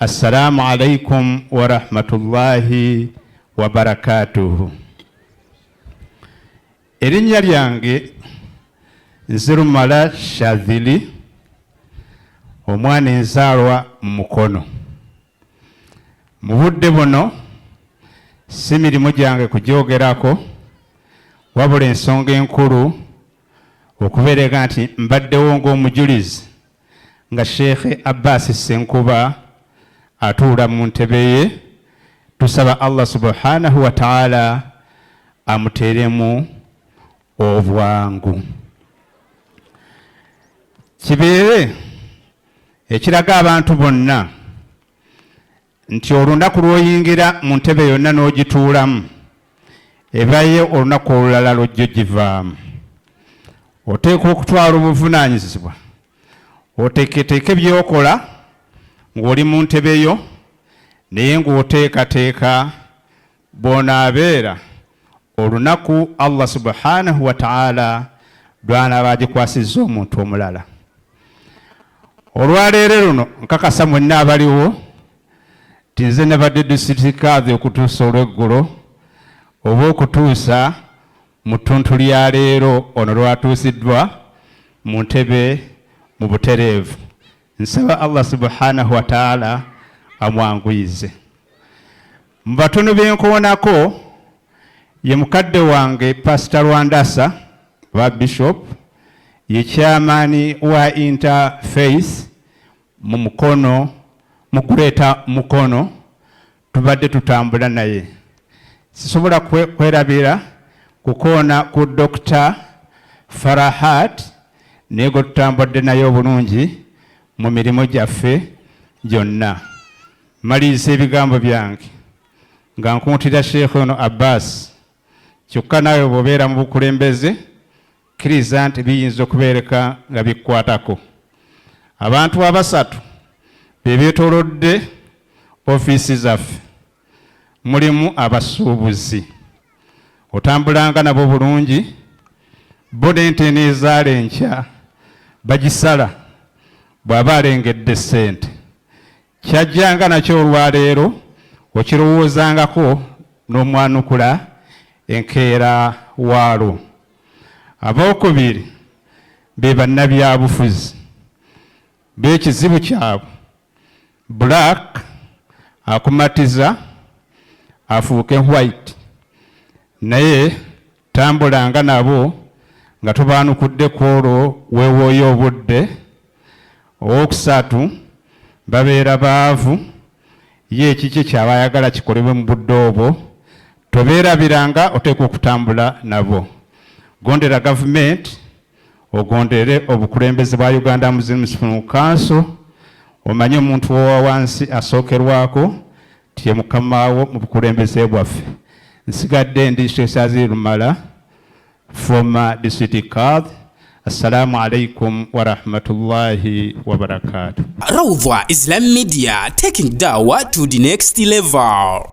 Assalamu alaikum warahmatullahi wabarakatuhu. Erinnya lyange Nzirumala Shadhili, omwana enzaalwa mu Mukono. Mu budde buno si mirimu gyange kugyogerako, wabula ensonga enkulu okubeereka nti mbaddewo ng'omujulizi nga Sheikh Abbas Ssenkuba atuula mu ntebe ye. Tusaba Allah subhanahu wa ta'ala amuteeremu obwangu, kibeere ekiraga abantu bonna nti olunaku lw'oyingira mu ntebe yonna n'ogituulamu, ebayo olunaku olulala lw'ojja ogivaamu. Oteekwa okutwala obuvunaanyizibwa, oteeketeeke by'okola ng'oli mu ntebe yo, naye ng'oteekateeka bw'onaabeera olunaku Allah subhanahu wa ta'ala lw'anaaba agikwasizza omuntu omulala. Olwaleero luno nkakasa mwenna abaliwo nti nze nabadde district kadhi okutuusa olweggulo oba okutuusa mu ttuntu lya leero ono lwatuusiddwa mu ntebe mu butereevu. Nsaba Allah subhanahu wa ta'ala amwanguyize. Mu batono benkoonako ye mukadde wange Pastor Lwandasa oba Bishop, ye chairman wa Interfaith mu Mukono, mu Greater Mukono, tubadde tutambula naye. Sisobola kwerabira kukoona ku Dr. Farahat, naye gwe tutambudde naye obulungi mu mirimu gyaffe gyonna. Maliriza ebigambo byange nga nkuntira Sheikh ono Abbas, kyokka naawe bw'obeera mu bukulembeze kkiriza nti biyinza okubeereka nga bikkwatako. Abantu abasatu be beetoolodde ofiisi zaffe, mulimu abasuubuzi, otambulanga nabo bulungi, bo n'ente eneezaala enkya bagisala bw'aba alengedde ssente. Kyajjanga nakyo olwaleero okirowoozangako n'omwanukula enkeera waalwo. Abookubiri be bannabyabufuzi, bo ekizibu kyabwe black akumatiza afuuke white, naye tambulanga nabo nga tobaanukudde kw'olwo weewooyo obudde. Owookusatu babeera baavu, ye ekikye ky'aba ayagala kikolebwe mu budde obwo. Tobeerabiranga, oteekwa okutambula nabo. Gondera gavumenti, ogondere obukulembeze bwa Uganda Muslim Council, omanye omuntu owa wansi asookerwako nti ye mukamaawo mu bukulembeze bwaffe. Nsigadde ndi Sheikh Saziri Lumala, former district card. Assalamu alaikum warahmatullahi wabarakatuh. Rawdah Islam Media, taking Dawah to the next level.